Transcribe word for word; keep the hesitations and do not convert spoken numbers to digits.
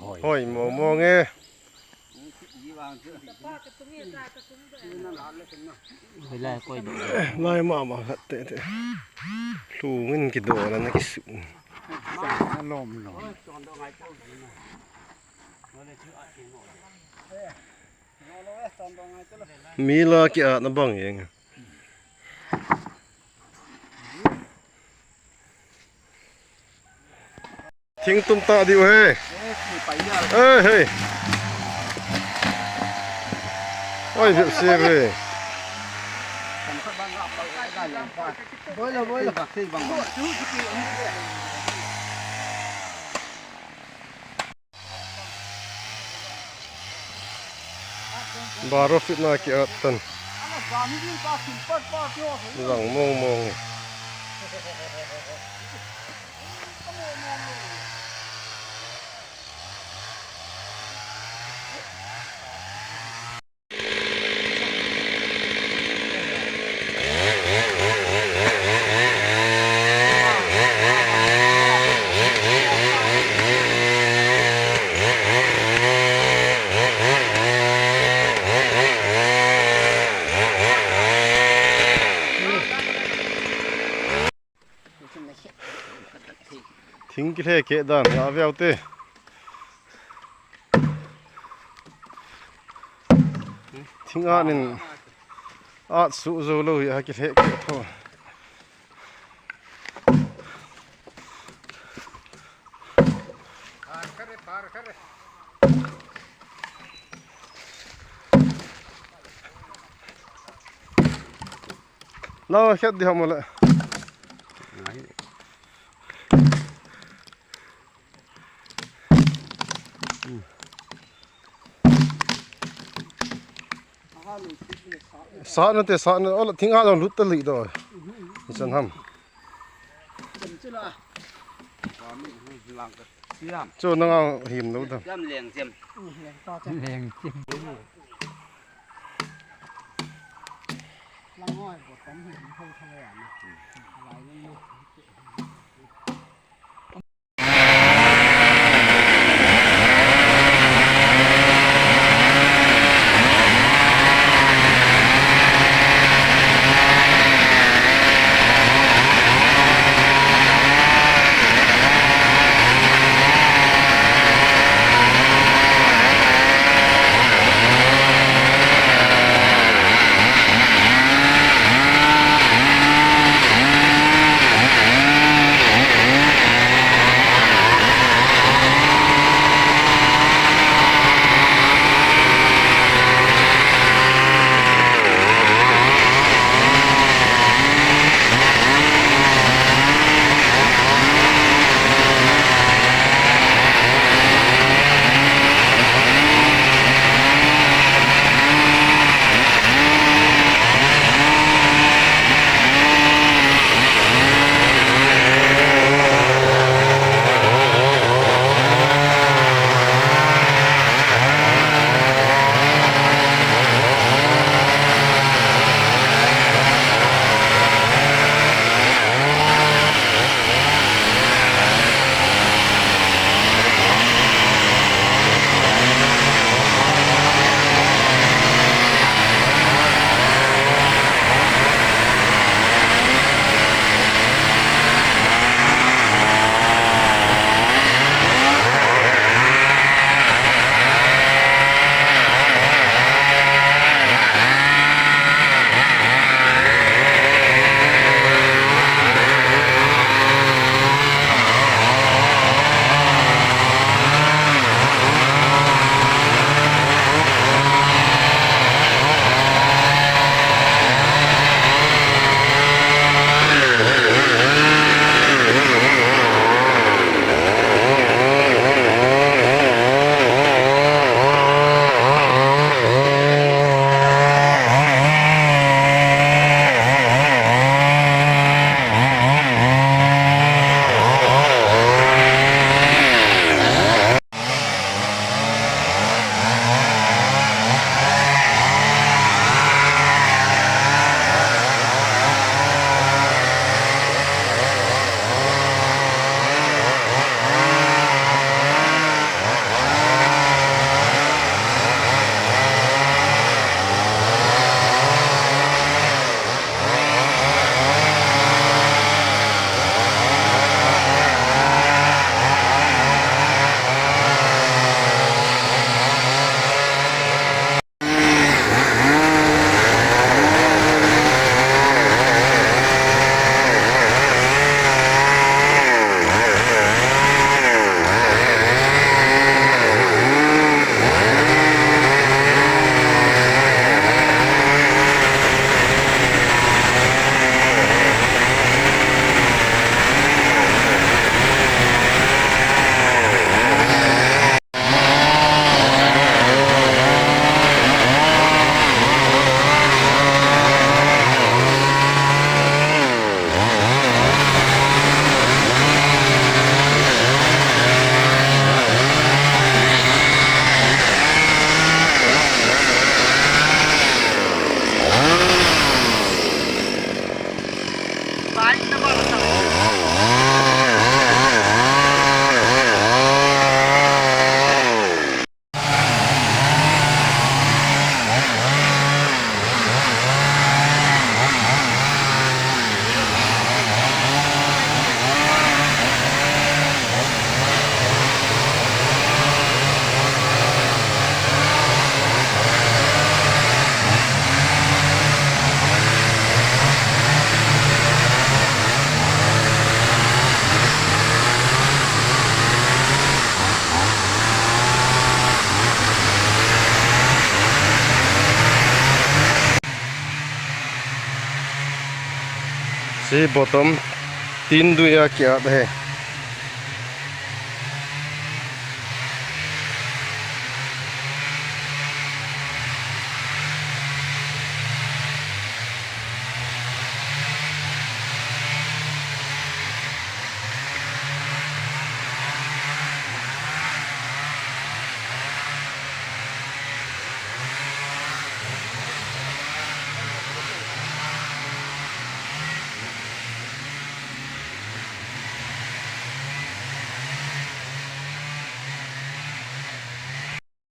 Hoi mo mo nge. Lai mama khat te te. Lungin kidoh na na kisu. Mi la ki-at na bang jeng. Thing tum ta diu he. Eh, hey. Oi, bep se ve. Baro fit na ki-at tan. Lang mong mong. Thing kilhe keh dan, a veu te. Thing at nin, at suh jou lou hi a kilhe keh tho. Nang khet di ham le. Sa na te, sa na, ola thing a jong lut ta li do. Isan ham. Chu nang a him lo da. Leng chem. Hi bottom tin dui a ki-at ahi.